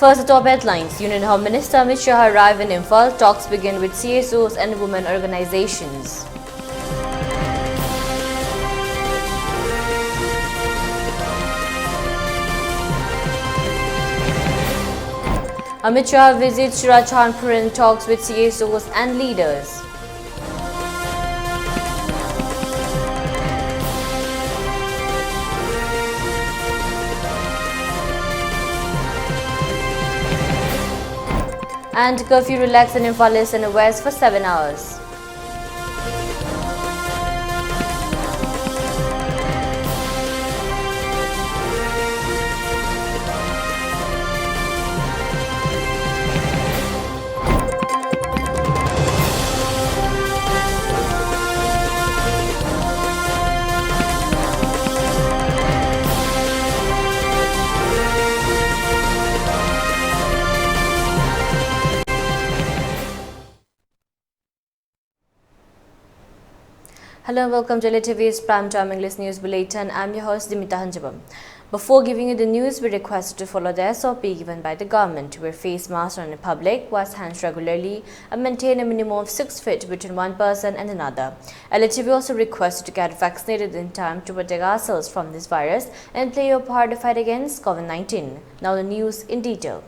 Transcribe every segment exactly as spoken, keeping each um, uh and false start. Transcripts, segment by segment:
First, the top headlines. Union Home Minister Amit Shah arrive in Imphal. Talks begin with C S Os and women organizations. Amit Shah visits Churachandpur and talks with C S Os and leaders. And curfew relaxed in Imphal East and West for seven hours. Hello and welcome to L T V's Prime Time English News Bulletin. I'm your host, Dimita Hanjabam. Before giving you the news, we request you to follow the S O P given by the government. Wear face masks in public, wash hands regularly, and maintain a minimum of six feet between one person and another. L T V also requests you to get vaccinated in time to protect ourselves from this virus and play your part to fight against COVID nineteen. Now the news in detail.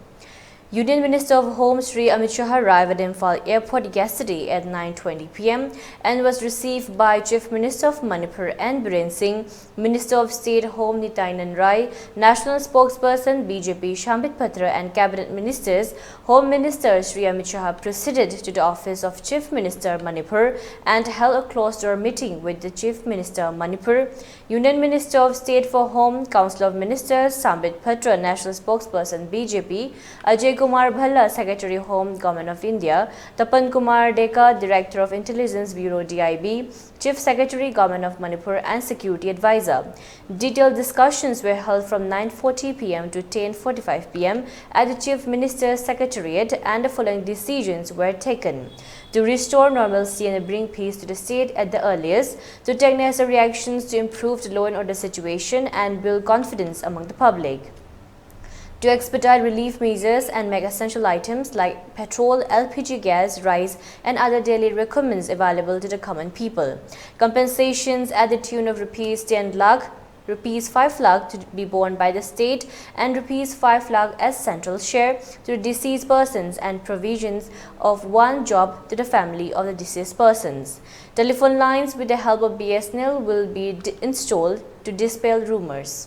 Union Minister of Home Shri Amit Shah arrived at Imphal Airport yesterday at nine twenty p m and was received by Chief Minister of Manipur N Biren Singh, Minister of State Home Nitai Nan Rai, National Spokesperson B J P Sambit Patra and Cabinet Ministers. Home Minister Shri Amit Shah proceeded to the office of Chief Minister Manipur and held a closed-door meeting with the Chief Minister Manipur, Union Minister of State for Home, Council of Ministers Sambit Patra, National Spokesperson B J P, Ajay Kumar Bhalla, Secretary Home, Government of India, Tapan Kumar Deka, Director of Intelligence Bureau D I B, Chief Secretary, Government of Manipur, and Security Advisor. Detailed discussions were held from nine forty p m to ten forty-five p m at the Chief Minister's Secretariat, and the following decisions were taken: to restore normalcy and bring peace to the state at the earliest, to take necessary actions to improve the law and order situation and build confidence among the public. to expedite relief measures and make essential items like petrol, L P G gas, rice, and other daily requirements available to the common people. Compensations at the tune of rupees ten lakh, rupees five lakh to be borne by the state, and rupees five lakh as central share to deceased persons, and provisions of one job to the family of the deceased persons. Telephone lines with the help of B S N L will be d- installed to dispel rumors.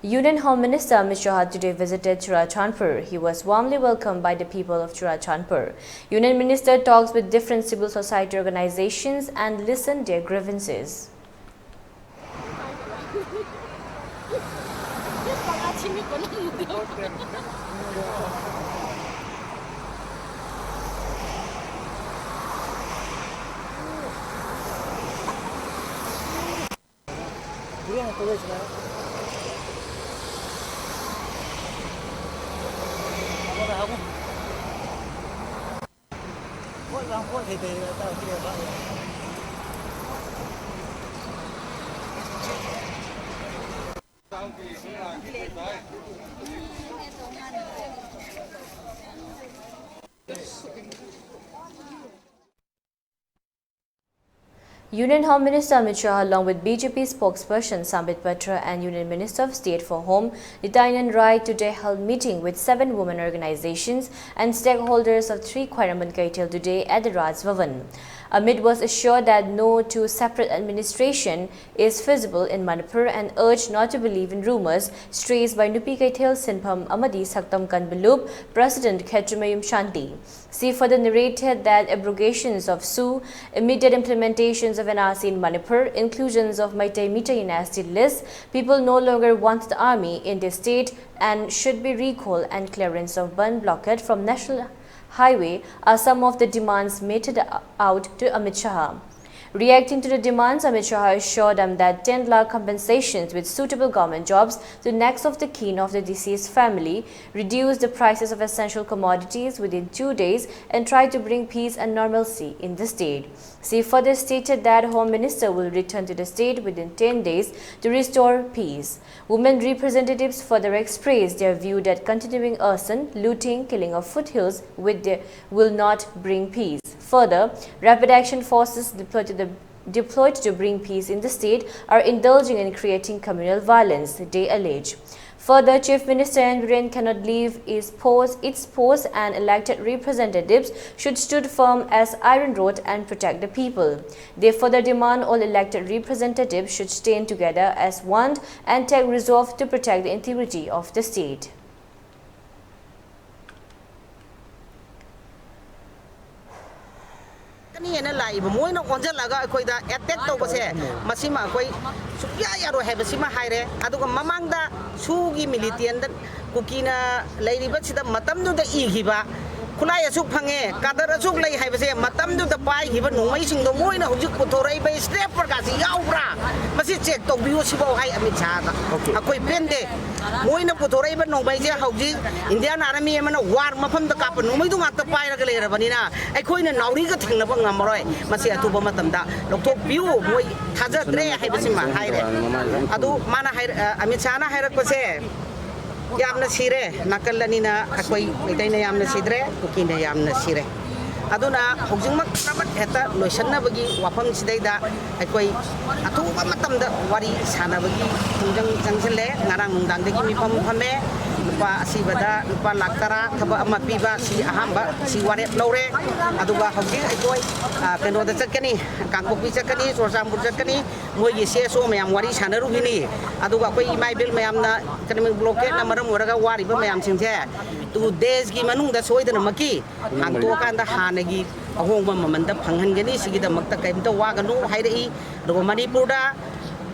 Union Home Minister Amit Shah today visited Churachandpur. He was warmly welcomed by the people of Churachandpur. Union Minister talks with different civil society organizations and listened their grievances. Union Home Minister Amit Shah, along with B J P spokesperson Sambit Patra and Union Minister of State for Home Nityanand Rai, today held meeting with seven women organizations and stakeholders of three Khwairamband Keithel today at the Raj Bhavan. Amit was assured that no two separate administration is feasible in Manipur and urged not to believe in rumors traced by Nupi Keithel Sinpham amadi Saktam Kanbalup President Khetramayum Shanti. She further narrated that abrogations of SoO, immediate implementations of N R C in Manipur, inclusions of Meitei Meitei in S T list, people no longer want the army in the state and should be recall and clearance of Bandh blockade from National Highway are some of the demands meted out to Amit Shah. Reacting to the demands, Amit Shah assured them that ten lakh compensations with suitable government jobs to next of the kin of the deceased family, reduce the prices of essential commodities within two days, and try to bring peace and normalcy in the state. She further stated that Home Minister will return to the state within ten days to restore peace. Women representatives further expressed their view that continuing arson, looting, killing of foothills with the, will not bring peace. Further, rapid action forces deployed to the deployed to bring peace in the state are indulging in creating communal violence, they allege. Further, Chief Minister N Biren cannot leave his post, its post, and elected representatives should stood firm as iron rod and protect the people. They further demand all elected representatives should stand together as one and take resolve to protect the integrity of the state. ꯀꯅꯤꯅ ꯂꯥꯛꯏꯕ ꯃꯣꯏꯅ ꯑꯣꯟꯁꯤꯜꯂꯒ ꯑꯩꯈꯣꯏꯗ attack ꯇꯧꯕꯁꯦ, ꯃꯁꯤꯃ ꯑꯩꯈꯣꯏ ꯁꯨꯛꯌꯥ ꯌꯥꯔꯣꯏ ꯍꯥꯏꯕꯁꯤꯃ ꯍꯥꯏꯔꯦ꯫ ꯑꯗꯨꯒ ꯃꯃꯥꯡꯗ ꯁꯨꯒꯤ ꯃꯤꯂꯤꯇꯦꯟꯗ ꯀꯨꯀꯤꯅ ꯂꯩꯔꯤꯕꯁꯤꯗ ꯃꯇꯝꯗꯨꯗ ꯏꯈꯤꯕ, ꯈꯨꯠꯂꯥꯏ ꯑꯁꯨꯛ ꯐꯪꯉꯦ, ꯀꯥꯗꯔ ꯑꯁꯨꯛ ꯂꯩ ꯍꯥꯏꯕꯁꯦ ꯃꯇꯝꯗꯨꯗ ꯄꯥꯏꯈꯤꯕ ꯅꯣꯡꯃꯩꯁꯤꯡꯗꯣ ꯃꯣꯏꯅ ꯍꯧꯖꯤꯛ ꯄꯨꯊꯣꯔꯛꯏꯕ ꯁ꯭ꯅꯥꯏꯄꯔꯒꯁꯤ ꯌꯥꯎꯕ꯭ꯔꯥ? ꯃꯁꯤ ꯆꯦꯛ ꯇꯧꯕꯤꯌꯨ ꯁꯤꯐꯥꯎ ꯍꯥꯏ ꯑꯃꯤꯠ ꯁꯥꯍꯗ꯫ ꯑꯩꯈꯣꯏ ꯄꯦꯟꯗꯦ꯫ ꯃꯣꯏꯅ ꯄꯨꯊꯣꯔꯛꯏꯕ ꯅꯣꯡꯃꯩꯁꯦ ꯍꯧꯖꯤꯛ ꯏꯟꯗꯤꯌꯥꯟ ꯑꯥꯔꯃꯤ ꯑꯃꯅ ꯋꯥꯔ ꯃꯐꯝꯗ ꯀꯥꯞꯄ ꯅꯣꯡꯃꯩꯗꯨ ꯉꯥꯛꯇ ꯄꯥꯏꯔꯒ ꯂꯩꯔꯕꯅꯤꯅ ꯑꯩꯈꯣꯏꯅ ꯅꯥꯎꯔꯤꯒ ꯊꯦꯡꯅꯕ ꯉꯝꯃꯔꯣꯏ꯫ ꯃꯁꯤ ꯑꯊꯨꯕ ꯃꯇꯝꯗ ꯂꯧꯊꯣꯛꯄꯤꯌꯨ, ꯃꯣꯏ ꯊꯥꯖꯗ꯭ꯔꯦ ꯍꯥꯏꯕꯁꯤꯃ ꯍꯥꯏꯔꯦ꯫ ꯑꯗꯨ ꯃꯥꯅ ꯍꯥꯏꯔ-, ꯑ, ꯑꯃꯤꯠ ꯁꯥꯍꯅ ꯍꯥꯏꯔꯛꯄꯁꯦ ꯌꯥꯝꯅ ꯁꯤꯔꯦ꯫ ꯅꯥꯀꯜ ꯑꯅꯤꯅ ꯑꯩꯈꯣꯏ ꯃꯩꯇꯩꯅ ꯌꯥꯝꯅ ꯁꯤꯗ꯭ꯔꯦ, ꯀꯨꯀꯤꯅ ꯌꯥꯝꯅ ꯁꯤꯔꯦ꯫ ꯑꯗꯨꯅ ꯍꯧꯖꯤꯛꯃꯛ ꯍꯦꯛꯇ ꯂꯣꯏꯁꯤꯟꯅꯕꯒꯤ ꯋꯥꯐꯝꯁꯤꯗꯩꯗ ꯑꯩꯈꯣꯏ ꯑꯊꯨꯕ ꯃꯇꯝꯗ ꯋꯥꯔꯤ ꯁꯥꯟꯅꯕꯒꯤ ꯈꯣꯡꯖꯪ ꯆꯪꯁꯤꯜꯂꯦ꯫ ꯉꯔꯥꯡ ꯅꯨꯡꯗꯥꯡꯗꯒꯤ ꯃꯤꯐꯝ ꯐꯝꯃꯦ꯫ ꯂꯨꯄꯥ ꯑꯁꯤꯕꯗ ꯂꯨꯄꯥ ꯂꯥꯈ ꯇꯔꯥ ꯊꯕꯛ ꯑꯃ ꯄꯤꯕ, ꯁꯤ ꯑꯍꯥꯟꯕ ꯁꯤ ꯋꯥꯔꯦꯞ ꯂꯧꯔꯦ꯫ ꯑꯗꯨꯒ ꯍꯧꯖꯤꯛ ꯑꯩꯈꯣꯏ, ꯑ, ꯀꯩꯅꯣꯗ ꯆꯠꯀꯅꯤ, ꯀꯥꯡꯄꯣꯛꯄꯤ ꯆꯠꯀꯅꯤ, ꯆꯨꯔꯆꯥꯟꯄꯨꯔ ꯆꯠꯀꯅꯤ, ꯃꯣꯏꯒꯤ ꯁꯤ ꯑꯦꯁ ꯑꯣ ꯃꯌꯥꯝ ꯋꯥꯔꯤ ꯁꯥꯟꯅꯔꯨꯈꯤꯅꯤ꯫ ꯑꯗꯨꯒ ꯑꯩꯈꯣꯏ ꯏꯃꯥ ꯏꯕꯦꯜ ꯃꯌꯥꯝꯅ ꯏꯀꯅꯣꯃꯤꯛ ꯕ꯭ꯂꯣꯀꯦꯠꯅ ꯃꯔꯝ ꯑꯣꯏꯔꯒ ꯋꯥꯔꯤꯕ ꯃꯌꯥꯝꯁꯤꯡꯁꯦ ꯇꯨ ꯗꯦꯖꯀꯤ ꯃꯅꯨꯡꯗ ꯁꯣꯏꯗꯅꯃꯛꯀꯤ ꯍꯥꯡꯗꯣꯛꯑꯀꯥꯟꯗ ꯍꯥꯟꯅꯒꯤ ꯑꯍꯣꯡꯕ ꯃꯃꯜꯗ ꯐꯪꯍꯟꯒꯅꯤ꯫ ꯁꯤꯒꯤꯗꯃꯛꯇ ꯀꯔꯤꯝꯇ ꯋꯥꯒꯅꯨ ꯍꯥꯏꯔꯛꯏ꯫ ꯑꯗꯨꯒ ꯃꯅꯤꯄꯨꯔꯗ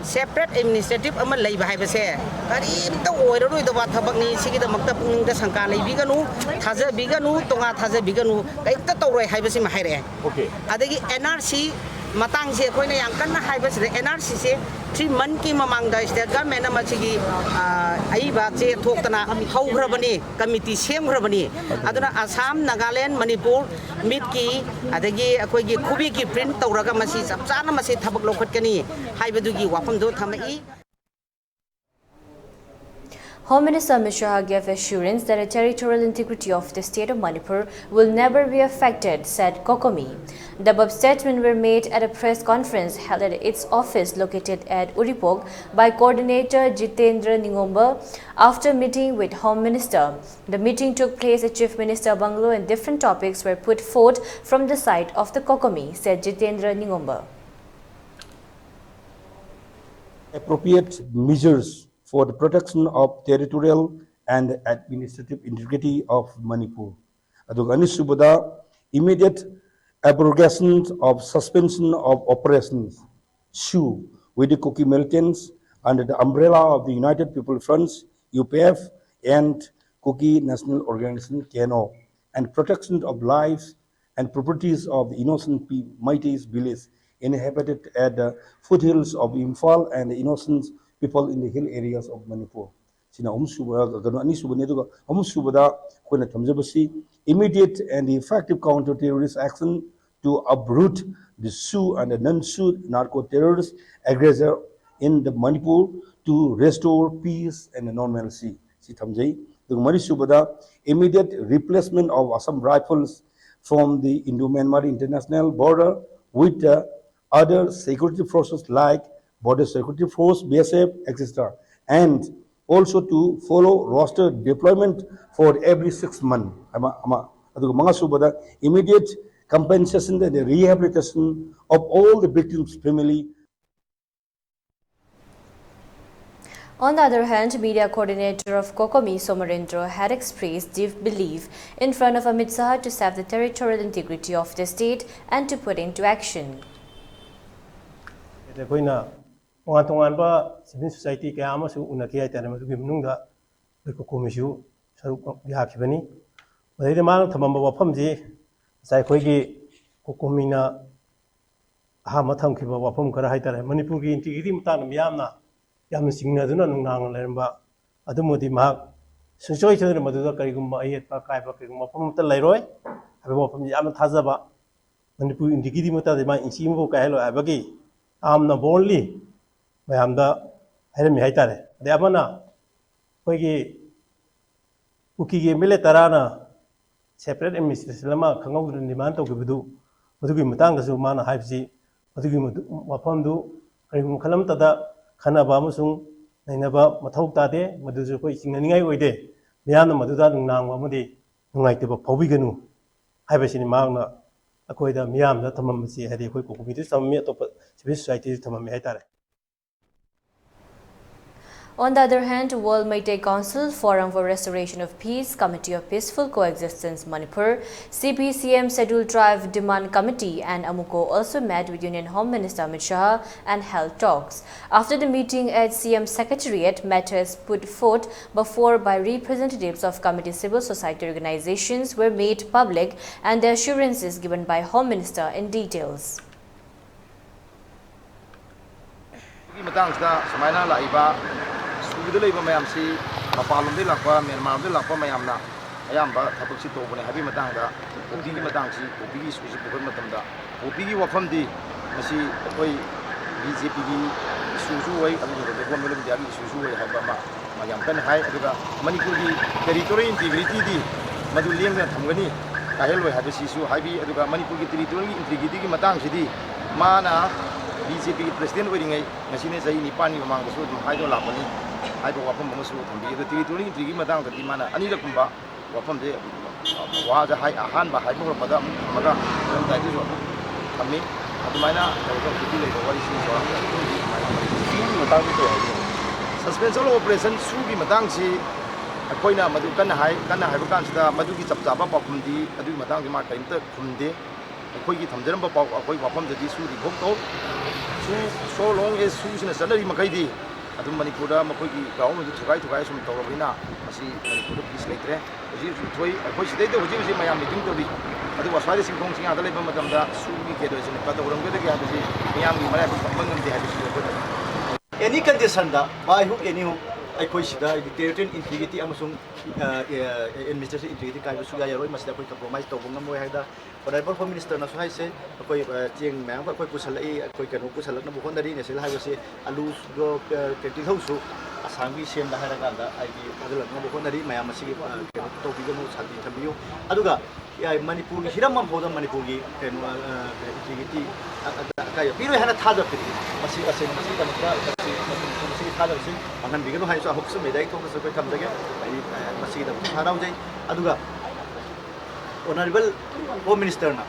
separate administrative ꯑꯃ ꯂꯩꯕ ꯍꯥꯏꯕꯁꯦ ꯀꯔꯤꯝꯇ ꯑꯣꯏꯔꯔꯣꯏꯗꯕ ꯊꯕꯛꯅꯤ꯫ ꯁꯤꯒꯤꯗꯃꯛꯇ ꯄꯨꯛꯅꯤꯡꯗ ꯁꯪꯀꯥ ꯂꯩꯕꯤꯒꯅꯨ, ꯊꯥꯖꯕꯤꯒꯅꯨ, ꯇꯣꯉꯥ ꯊꯥꯖꯕꯤꯒꯅꯨ, ꯀꯔꯤꯝꯇ ꯇꯧꯔꯣꯏ ꯍꯥꯏꯕꯁꯤꯃ ꯍꯥꯏꯔꯛꯑꯦ꯫ Okay. ꯑꯗꯒꯤ ꯑꯦꯟ ꯑꯥꯔ ꯁꯤ ꯃꯇꯥꯡꯁꯦ ꯑꯩꯈꯣꯏꯅ ꯌꯥꯝ ꯀꯟꯅ ꯍꯥꯏꯕꯁꯤꯗ, ꯑꯦꯟ ꯑꯥꯔ ꯁꯤꯁꯦ ꯊ꯭ꯔꯤ ꯃꯟꯊꯀꯤ ꯃꯃꯥꯡꯗ ꯁ꯭ꯇꯦꯠ ꯒꯚꯔꯟꯃꯦꯟꯠꯅ ꯃꯁꯤꯒꯤ ꯑ, ꯑꯏꯕ ꯆꯦ ꯊꯣꯛꯇꯅ ꯍꯧꯈ꯭ꯔꯕꯅꯤ, ꯀꯃꯤꯇꯤ ꯁꯦꯝꯈ꯭ꯔꯕꯅꯤ꯫ ꯑꯗꯨꯅ ꯑꯁꯥꯝ, ꯅꯥꯒꯥꯂꯦꯟ, ꯃꯅꯤꯄꯨꯔ ꯃꯤꯠꯀꯤ, ꯑꯗꯒꯤ ꯑꯩꯈꯣꯏꯒꯤ ꯈꯨꯕꯤꯒꯤ ꯄ꯭ꯔꯤꯟꯠ ꯇꯧꯔꯒ ꯃꯁꯤ ꯆꯞ ꯆꯥꯅ ꯃꯁꯤ ꯊꯕꯛ ꯂꯧꯈꯠꯀꯅꯤ ꯍꯥꯏꯕꯗꯨꯒꯤ ꯋꯥꯐꯝꯗꯣ ꯊꯝꯃꯛꯏ꯫ Home Minister Amit Shah gave assurance that the territorial integrity of the state of Manipur will never be affected, said COCOMI. The above statements were made at a press conference held at its office located at Uripok by Coordinator Jitendra Ningomba after meeting with Home Minister. The meeting took place at Chief Minister Bungalow and different topics were put forth from the side of the COCOMI, said Jitendra Ningomba. Appropriate measures for the protection of territorial and administrative integrity of Manipur. ꯑꯗꯨꯒ ꯑꯅꯤꯁꯨꯕꯗ, immediate abrogation of suspension of operations, SoO, with the Kuki militants under the umbrella of the United People Fronts, U P F, and Kuki National Organization, K N O, and protection of lives and properties of the innocent Meiteis village inhabited at the foothills of Imphal and the innocent people in the hill areas of Manipur. ꯁꯤꯅ ꯑꯍꯨꯝꯁꯨꯕ, ꯀꯩꯅꯣ, ꯑꯅꯤꯁꯨꯕꯅꯤ꯫ ꯑꯗꯨꯒ ꯑꯍꯨꯝꯁꯨꯕꯗ ꯑꯩꯈꯣꯏꯅ ꯊꯝꯖꯕꯁꯤ, immediate and effective counter terrorist action to uproot the SoO and the non-SoO narco terrorist aggressor in the Manipur to restore peace and normalcy. ꯁꯤ ꯊꯝꯖꯩ꯫ ꯑꯗꯨꯒ ꯃꯔꯤꯁꯨꯕꯗ, immediate replacement of Assam Rifles from the Indo-Myanmar international border with the other security forces like Border Security Force, B S F, et cetera, and also to follow roster deployment for every six months. ꯑꯃ, ꯑꯃ꯫ ꯑꯗꯨꯒ ꯃꯉꯥꯁꯨꯕꯗ, immediate compensation and rehabilitation of all the victims' family. On the other hand, media coordinator of COCOMI, Somarendra, had expressed deep belief in front of Amit Shah to save the territorial integrity of the state and to put into action. ꯑꯩꯈꯣꯏꯅ ꯇꯣꯉꯥꯟ ꯇꯣꯉꯥꯟꯕ civil society ꯀꯌꯥ ꯑꯃꯁꯨ ꯎꯅꯈꯤ ꯍꯥꯏꯇꯥꯔꯦ꯫ ꯃꯗꯨꯒꯤ ꯃꯅꯨꯡꯗ ꯑꯩꯈꯣꯏ COCOMIꯁꯨ ꯁꯔꯨꯛ ꯌꯥꯈꯤꯕꯅꯤ꯫ ꯃꯗꯩꯗ ꯃꯥꯅ ꯊꯝꯃꯝꯕ ꯋꯥꯐꯝꯁꯤ ꯉꯁꯥꯏ ꯑꯩꯈꯣꯏꯒꯤ COCOMIꯅ ꯑꯍꯥꯟꯕ ꯊꯝꯈꯤꯕ ꯋꯥꯐꯝ ꯈꯔ ꯍꯥꯏꯇꯥꯔꯦ, ꯃꯅꯤꯄꯨꯔꯒꯤ ꯏꯟꯇꯤꯒ꯭ꯔꯤꯇꯤ ꯃꯇꯥꯡꯗ ꯃꯤꯌꯥꯝꯅ ꯌꯥꯝꯅ ꯆꯤꯡꯅꯗꯨꯅ ꯅꯨꯡꯅꯥꯡꯅ ꯂꯩꯔꯝꯕ ꯑꯗꯨꯃꯗꯤ ꯃꯍꯥꯛ ꯁꯨꯡꯁꯣꯏ ꯁꯣꯏꯗꯅ ꯃꯗꯨꯗ ꯀꯔꯤꯒꯨꯝꯕ ꯑꯌꯦꯠꯄ ꯑꯀꯥꯏꯕ ꯀꯔꯤꯒꯨꯝꯕ ꯃꯐꯝ ꯑꯃꯠꯇ ꯂꯩꯔꯣꯏ ꯍꯥꯏꯕ ꯋꯥꯐꯝꯁꯤ ꯌꯥꯝꯅ ꯊꯥꯖꯕ, ꯃꯅꯤꯄꯨꯔ ꯏꯟꯇꯤꯒ꯭ꯔꯤꯇꯤ ꯃꯇꯥꯡꯗ ꯃꯥ ꯏꯟꯆꯤ ꯑꯃꯐꯥꯎ ꯀꯥꯏꯍꯜꯂꯣꯏ ꯍꯥꯏꯕꯒꯤ ꯌꯥꯝꯅ ꯕꯣꯜꯂꯤ ꯃꯌꯥꯝꯗ ꯍꯥꯏꯔꯝꯃꯤ ꯍꯥꯏꯇꯥꯔꯦ꯫ ꯑꯗꯩ ꯑꯃꯅ ꯑꯩꯈꯣꯏꯒꯤ ꯀꯨꯀꯤꯒꯤ ꯑꯦꯝ ꯑꯦꯜ ꯑꯦ ꯇꯔꯥꯅ ꯁꯦꯄꯔꯦꯠ ꯑꯦꯗꯃꯤꯅꯤꯁꯇ꯭ꯔꯦꯁꯟ ꯑꯃ ꯈꯪꯍꯧꯗꯅ ꯗꯤꯃꯥꯟ ꯇꯧꯈꯤꯕꯗꯨ, ꯃꯗꯨꯒꯤ ꯃꯇꯥꯡꯗꯁꯨ ꯃꯥꯅ ꯍꯥꯏꯕꯁꯤ, ꯃꯗꯨꯒꯤ ꯃꯗꯨ-, ꯋꯥꯐꯝꯗꯨ ꯀꯔꯤꯒꯨꯝꯕ ꯃꯈꯜ ꯑꯃꯠꯇꯗ ꯈꯟꯅꯕ ꯑꯃꯁꯨꯡ ꯅꯩꯅꯕ ꯃꯊꯧ ꯇꯥꯗꯦ, ꯃꯗꯨꯁꯨ ꯑꯩꯈꯣꯏ ꯆꯤꯡꯅꯅꯤꯡꯉꯥꯏ ꯑꯣꯏꯗꯦ꯫ ꯃꯤꯌꯥꯝꯅ ꯃꯗꯨꯗ ꯅꯨꯡꯅꯥꯡꯕ ꯑꯃꯗꯤ ꯅꯨꯡꯉꯥꯏꯇꯕ ꯐꯥꯎꯕꯤꯒꯅꯨ ꯍꯥꯏꯕꯁꯤꯅꯤ ꯃꯍꯥꯛꯅ ꯑꯩꯈꯣꯏꯗ ꯃꯤꯌꯥꯝꯗ ꯊꯝꯃꯝꯕꯁꯤ, ꯍꯥꯏꯗꯤ ꯑꯩꯈꯣꯏ ꯀꯣꯀꯣꯃꯤꯗꯁꯨ ꯊꯝꯃꯝꯃꯤ, ꯑꯇꯣꯞꯄ ꯁꯤꯚꯤꯜ ꯁꯣꯁꯥꯏꯇꯤꯗꯁꯨ ꯊꯝꯃꯝꯃꯤ ꯍꯥꯏꯇꯥꯔꯦ꯫ On the other hand, World Meitei Council Forum for Restoration of Peace, Committee of Peaceful Coexistence Manipur, C P C M Scheduled Tribe Demand Committee and AMUCO also met with Union Home Minister Amit Shah and held talks. After the meeting at C M Secretariat, matters put forth before by representatives of committee civil society organizations were made public and the assurances given by Home Minister in details. ꯒꯤ ꯃꯇꯥꯡꯁꯤꯗ ꯁꯨꯃꯥꯏꯅ ꯂꯥꯛꯏꯕ ꯁ꯭ꯀꯨꯜꯗ ꯂꯩꯕ ꯃꯌꯥꯝꯁꯤ ꯃꯄꯥꯟꯂꯣꯝꯗꯒꯤ ꯂꯥꯛꯄ, ꯃ꯭ꯌꯥꯟꯃꯥꯔꯗꯒꯤ ꯂꯥꯛꯄ ꯃꯌꯥꯝꯅ ꯑꯌꯥꯝꯕ ꯊꯕꯛꯁꯤ ꯇꯧꯕꯅꯦ ꯍꯥꯏꯕꯒꯤ ꯃꯇꯥꯡꯗ ꯄꯣꯄꯤꯒꯤ ꯃꯇꯥꯡꯁꯤ, ꯄꯣꯄꯤꯒꯤ ꯏꯁꯨꯁꯤ ꯄꯨꯈꯠꯄ ꯃꯇꯝꯗ ꯄꯣꯄꯤꯒꯤ ꯋꯥꯐꯝꯗꯤ ꯃꯁꯤ ꯑꯩꯈꯣꯏ ꯕꯤ ꯖꯦ ꯄꯤꯒꯤ ꯏꯁꯨꯁꯨ ꯑꯣꯏ, ꯑꯗꯨꯒ ꯒꯣꯔꯃꯦꯟ ꯑꯣꯐ ꯏꯟꯗꯤꯌꯥꯒꯤ ꯏꯁꯨꯁꯨ ꯑꯣꯏ ꯍꯥꯏꯕ ꯑꯃ ꯃꯥ ꯌꯥꯝ ꯀꯟꯅ ꯍꯥꯏ꯫ ꯑꯗꯨꯒ ꯃꯅꯤꯄꯨꯔꯒꯤ ꯇꯦꯔꯤꯇꯣꯔꯤꯌꯦꯜ ꯏꯟꯇꯤꯒ꯭ꯔꯤꯇꯤꯗꯤ ꯃꯗꯨ ꯂꯦꯡꯗꯅ ꯊꯝꯒꯅꯤ, ꯀꯥꯏꯍꯜꯂꯣꯏ ꯍꯥꯏꯕꯁꯤꯁꯨ ꯍꯥꯏꯕꯤ꯫ ꯑꯗꯨꯒ ꯃꯅꯤꯄꯨꯔꯒꯤ ꯇꯦꯔꯤꯇꯣꯔꯤꯌꯦꯜꯒꯤ ꯏꯟꯇꯤꯒ꯭ꯔꯤꯇꯤꯒꯤ ꯃꯇꯥꯡꯁꯤꯗꯤ ꯃꯥꯅ ꯕꯤ ꯖꯦ ꯄꯤꯒꯤ ꯄ꯭ꯔꯦꯁꯤꯗꯦꯟ ꯑꯣꯏꯔꯤꯉꯩ, ꯉꯁꯤꯅ ꯆꯍꯤ ꯅꯤꯄꯥꯟꯒꯤ ꯃꯃꯥꯡꯗꯁꯨ ꯑꯗꯨꯝ ꯍꯥꯏꯗꯨꯅ ꯂꯥꯛꯄꯅꯤ꯫ ꯍꯥꯏꯕ ꯋꯥꯐꯝ ꯑꯃꯁꯨ ꯊꯝꯕꯤ꯫ ꯑꯗꯣ ꯇꯦꯔꯤꯇꯣꯔꯤꯌꯦꯜ ꯏꯟꯇꯤꯒ꯭ꯔꯤꯇꯤꯒꯤ ꯃꯇꯥꯡꯗꯗꯤ ꯃꯥꯅ ꯑꯅꯤꯔꯛ ꯀꯨꯝꯕ ꯋꯥꯐꯝꯁꯦ, ꯋꯥꯁꯦ ꯍꯥꯏ-, ꯑꯍꯥꯟꯕ ꯍꯥꯏꯕ ꯍꯧꯔꯛꯄꯗ ꯑꯃꯨꯛ ꯊꯝꯃꯒ ꯃꯔꯝꯗꯥꯏꯗꯁꯨ ꯑꯃꯨꯛ ꯊꯝꯃꯤ꯫ ꯑꯗꯨꯃꯥꯏꯅ ꯇꯧꯔꯒ ꯍꯧꯖꯤꯛꯀꯤ ꯂꯩꯕ ꯋꯥꯔꯤꯁꯤ ꯆꯥꯎꯔꯥꯛꯅ ꯑꯗꯨꯝꯗꯤ ꯑꯗꯨꯃꯥꯏꯅ ꯇꯧꯔꯤ꯫ ꯁꯤꯒꯤ ꯃꯇꯥꯡꯗꯤ ꯀꯩ ꯍꯥꯏꯅꯤꯡꯉꯤ? ꯁꯁꯄꯦꯟꯁꯟ ꯑꯣꯐ ꯑꯣꯄꯔꯦꯁꯟ ꯁꯨꯒꯤ ꯃꯇꯥꯡꯁꯤ ꯑꯩꯈꯣꯏꯅ ꯃꯗꯨ ꯀꯟꯅ ꯍꯥꯏ, ꯀꯟꯅ ꯍꯥꯏꯕ ꯀꯥꯟꯁꯤꯗ ꯃꯗꯨꯒꯤ ꯆꯞ ꯆꯥꯕ ꯄꯥꯎꯈꯨꯝꯗꯤ ꯑꯗꯨꯒꯤ ꯃꯇꯥꯡꯗꯤ ꯃꯥ ꯀꯔꯤꯝꯇ ꯈꯨꯝꯗꯦ꯫ ꯑꯩꯈꯣꯏꯒꯤ ꯊꯝꯖꯔꯝꯕ ꯄꯥꯎ, ꯑꯩꯈꯣꯏ ꯋꯥꯐꯝꯗꯗꯤ ꯁꯨ revoke ꯇꯧ, ꯁꯨ, so long as ꯁꯨꯁꯤꯅ ꯆꯠꯅꯔꯤ ꯃꯈꯩꯗꯤ ꯑꯗꯨꯝ ꯃꯅꯤꯄꯨꯔꯗ ꯃꯈꯣꯏꯒꯤ ꯒ꯭ꯔꯥꯎꯟ ꯑꯗꯨ ꯊꯨꯒꯥꯏ ꯊꯨꯒꯥꯏ ꯁꯨꯝ ꯇꯧꯔꯕꯅꯤꯅ ꯃꯁꯤ ꯃꯅꯤꯄꯨꯔꯗ ꯄꯤꯁ ꯂꯩꯇ꯭ꯔꯦ꯫ ꯍꯧꯖꯤꯛ ꯍꯧꯖꯤꯛ ꯊꯣꯛꯏ, ꯑꯩꯈꯣꯏ ꯁꯤꯗꯩꯗ ꯍꯧꯖꯤꯛ ꯍꯧꯖꯤꯛ ꯃꯌꯥꯝ ꯃꯤꯇꯤꯡ ꯇꯧꯔꯤ꯫ ꯑꯗꯨꯕꯨ ꯑꯁ꯭ꯋꯥꯏꯗ ꯆꯤꯡꯈꯣꯡ ꯆꯤꯡꯌꯥꯗ ꯂꯩꯕ ꯃꯇꯝꯗ ꯁꯨ ꯃꯤ ꯀꯩꯗꯧꯁꯤꯅ ꯀꯗꯧꯔꯝꯒꯗꯒꯦ ꯍꯥꯏꯕꯁꯤ ꯃꯤꯌꯥꯝꯒꯤ ꯃꯔꯥꯏꯕꯛ ꯇꯝꯕ ꯉꯝꯗꯦ ꯍꯥꯏꯕꯁꯤꯗꯤ ꯑꯩꯈꯣꯏꯅ ꯑꯦꯅꯤ ꯀꯟꯗꯤꯁꯟꯗ, ꯕꯥꯏ ꯍꯨꯛ ꯑꯦꯅꯤ ꯍꯨꯛ, ꯑꯩꯈꯣꯏ ꯁꯤꯗ ꯍꯥꯏꯗꯤ ꯇꯦꯔꯤꯇꯣꯔꯤꯌꯦꯜ ꯏꯟꯇꯤꯒ꯭ꯔꯤꯇꯤ ꯑꯃꯁꯨꯡ ꯑꯦꯗꯃꯤꯅꯤꯁꯇ꯭ꯔꯦꯁꯟ ꯏꯟꯇꯤꯒ꯭ꯔꯤꯇꯤ ꯀꯥꯏꯕ ꯁꯨꯛꯌꯥ ꯌꯥꯔꯣꯏ꯫ ꯃꯁꯤꯗ ꯑꯩꯈꯣꯏ ꯀꯝꯄ꯭ꯔꯣꯃꯥꯏꯁ ꯇꯧꯕ ꯉꯝꯃꯣꯏ ꯍꯥꯏꯗ ꯑꯣꯅꯔꯦꯕꯜ ꯍꯣꯝ ꯃꯤꯅꯤꯁꯇꯔꯅꯁꯨ ꯍꯥꯏꯁꯦ꯫ ꯑꯩꯈꯣꯏ ꯆꯦꯡ ꯃꯌꯥꯝ ꯑꯩꯈꯣꯏ ꯄꯨꯁꯜꯂꯛꯏ, ꯑꯩꯈꯣꯏ ꯀꯩꯅꯣ ꯄꯨꯁꯜꯂꯛꯅꯕ ꯍꯣꯠꯅꯔꯤ꯫ ꯅꯦꯁꯅꯦꯜ ꯍꯥꯏꯋꯦꯁꯤ ꯑꯂꯨ, ꯇꯤꯜꯍꯧꯁꯨ ꯑꯁꯥꯝꯒꯤ ꯁꯦꯝꯕ ꯍꯥꯏꯔꯀꯥꯟꯗ ꯍꯥꯏꯗꯤ ꯊꯥꯖꯤꯜꯂꯛꯅꯕ ꯍꯣꯠꯅꯔꯤ꯫ ꯃꯌꯥꯝ ꯃꯁꯤꯒꯤ ꯀꯩꯅꯣ ꯇꯧꯕꯤꯒꯅꯨ, ꯁꯥꯟꯇꯤ ꯊꯝꯕꯤꯌꯨ꯫ ꯑꯗꯨꯒ ꯃꯅꯤꯄꯨꯔꯒꯤ ꯍꯤꯔꯝ ꯑꯃ ꯐꯥꯎꯗ ꯃꯅꯤꯄꯨꯔꯒꯤ ꯀꯩꯅꯣ ꯏꯟꯇꯤꯒ꯭ꯔꯤꯇꯤ ꯑꯀꯥꯏꯕ ꯄꯤꯔꯣꯏ ꯍꯥꯏꯅ ꯊꯥꯖꯕ ꯄꯤꯔꯤ꯫ ꯃꯁꯤ ꯑꯁꯦꯡꯕ ꯃꯁꯤꯒꯤꯗꯃꯛꯇ ꯃꯁꯤ ꯃꯁꯤꯒꯤ ꯊꯥꯖꯕꯁꯤ ꯃꯥꯡꯍꯟꯕꯤꯒꯅꯨ ꯍꯥꯏꯅꯁꯨ ꯑꯃꯨꯛꯁꯨ ꯃꯦꯗꯤꯌꯥꯒꯤ ꯊꯣꯛꯇꯁꯨ ꯑꯩꯈꯣꯏ ꯊꯝꯖꯒꯦ꯫ ꯑꯩ ꯃꯁꯤꯒꯤꯗꯃꯛꯇ ꯍꯔꯥꯎꯖꯩ꯫ ꯑꯗꯨꯒ ꯑꯣꯅꯔꯦꯕꯜ ꯍꯣꯝ ꯃꯤꯅꯤꯁꯇꯔꯅ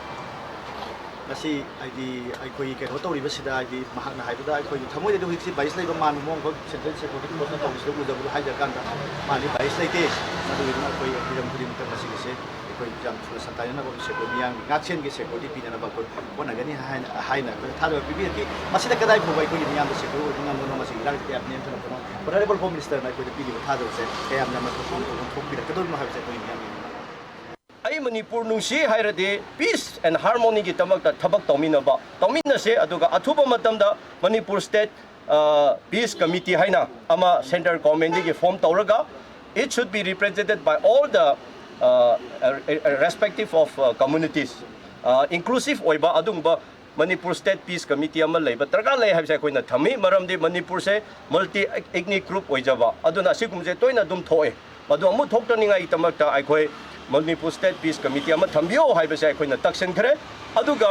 ꯉꯁꯤ ꯍꯥꯏꯗꯤ ꯑꯩꯈꯣꯏꯒꯤ ꯀꯩꯅꯣ ꯇꯧꯔꯤꯕꯁꯤꯗ ꯍꯥꯏꯗꯤ ꯃꯍꯥꯛꯅ ꯍꯥꯏꯕꯗ ꯑꯩꯈꯣꯏꯒꯤ ꯊꯃꯣꯏꯗꯗꯤ ꯍꯧꯖꯤꯛꯁꯤ ꯕꯥꯏꯁ ꯂꯩꯕ ꯃꯥꯟꯕ ꯃꯑꯣꯡ ꯑꯩꯈꯣꯏ ꯁꯦꯟꯇ꯭ꯔꯦꯜ ꯁꯦꯀ꯭ꯌꯨꯔꯤꯇꯤ ꯐꯣꯔꯁꯅ ꯇꯧꯕꯁꯤꯗ ꯎꯖꯕꯗꯣ ꯍꯥꯏꯖꯔꯀꯥꯟꯗ ꯃꯥꯗꯤ ꯕꯥꯏꯁ ꯂꯩꯇꯦ꯫ ꯃꯗꯨꯒꯤꯗꯨꯅ ꯑꯩꯈꯣꯏ ꯍꯤꯔꯝ ꯈꯨꯗꯤꯡꯃꯛꯇ ꯃꯁꯤꯒꯤꯁꯦ ꯑꯩꯈꯣꯏ ꯌꯥꯝ ꯊꯨꯅ ꯁꯟꯗꯥꯏꯅꯅꯕ ꯑꯃꯁꯨ ꯑꯩꯈꯣꯏ ꯃꯤꯌꯥꯝꯒꯤ ꯉꯥꯛꯁꯦꯟꯒꯤ ꯁꯦꯀ꯭ꯌꯨꯔꯤꯇꯤ ꯄꯤꯅꯅꯕ ꯑꯩꯈꯣꯏ ꯍꯣꯠꯅꯒꯅꯤ ꯍꯥꯏꯅ ꯍꯥꯏꯅ ꯑꯩꯈꯣꯏ ꯊꯥꯖꯕ ꯄꯤꯕꯤꯔꯛꯈꯤ꯫ ꯃꯁꯤꯗ ꯀꯗꯥꯏ ꯐꯥꯎꯕ ꯑꯩꯈꯣꯏꯒꯤ ꯃꯤꯌꯥꯝꯗ ꯁꯦꯀ꯭ꯌꯨꯔ ꯑꯣꯏꯕ ꯉꯝꯕꯅꯣ, ꯃꯁꯤꯒꯤ ꯏꯔꯥꯡꯁꯤ ꯀꯌꯥ ꯅꯦꯝꯊꯔꯛꯄꯅꯣ, ꯑꯣꯅꯔꯦꯕꯜ ꯍꯣꯝ ꯃꯤꯅꯤꯁꯇꯔꯅ ꯑꯩꯈꯣꯏꯗ ꯄꯤꯔꯤꯕ ꯊꯥꯖꯕꯁꯦ ꯀꯌꯥꯝ ꯌꯥꯝꯅ ꯊꯣꯛꯄ ꯑꯣꯟꯊꯣꯛꯄꯤꯔꯛꯀꯗꯧꯔꯤꯕꯅꯣ ꯍꯥꯏꯕꯁꯦ ꯑꯩꯈꯣꯏꯒꯤ ꯃꯤꯌꯥꯝꯒꯤ ꯑꯩ ꯃꯅꯤꯄꯨꯔ ꯅꯨꯡꯁꯤ ꯍꯥꯏꯔꯗꯤ peace and harmony ꯒꯤꯗꯃꯛꯇ ꯊꯕꯛ ꯇꯧꯃꯤꯟꯅꯕ ꯇꯧꯃꯤꯟꯅꯁꯦ꯫ ꯑꯗꯨꯒ ꯑꯊꯨꯕ ꯃꯇꯝꯗ ꯃꯅꯤꯄꯨꯔ state peace committee ꯍꯥꯏꯅ ꯑꯃ central government ꯗꯒꯤ form ꯇꯧꯔꯒ it should be represented by all the respective of communities, inclusive ꯑꯣꯏꯕ ꯑꯗꯨꯒꯨꯝꯕ ꯃꯅꯤꯄꯨꯔ state peace committee ꯑꯃ ꯂꯩꯕ ꯗꯔꯀꯥꯔ ꯂꯩ ꯍꯥꯏꯕꯁꯦ ꯑꯩꯈꯣꯏꯅ ꯊꯝꯃꯤ꯫ ꯃꯔꯝꯗꯤ ꯃꯅꯤꯄꯨꯔꯁꯦ multi ethnic group ꯑꯣꯏꯖꯕ, ꯑꯗꯨꯅ ꯑꯁꯤꯒꯨꯝꯕꯁꯦ ꯇꯣꯏꯅ ꯑꯗꯨꯝ ꯊꯣꯛꯑꯦ꯫ ꯃꯗꯨ ꯑꯃꯨꯛ ꯊꯣꯛꯇꯅꯤꯡꯉꯥꯏꯒꯤꯗꯃꯛꯇ ꯑꯩꯈꯣꯏ ꯃꯅꯤꯄꯨꯔ state peace committee ꯑꯃ ꯊꯝꯕꯤꯌꯣ ꯍꯥꯏꯕꯁꯦ ꯑꯩꯈꯣꯏꯅ ꯇꯛꯁꯤꯟꯈ꯭ꯔꯦ꯫ ꯑꯗꯨꯒ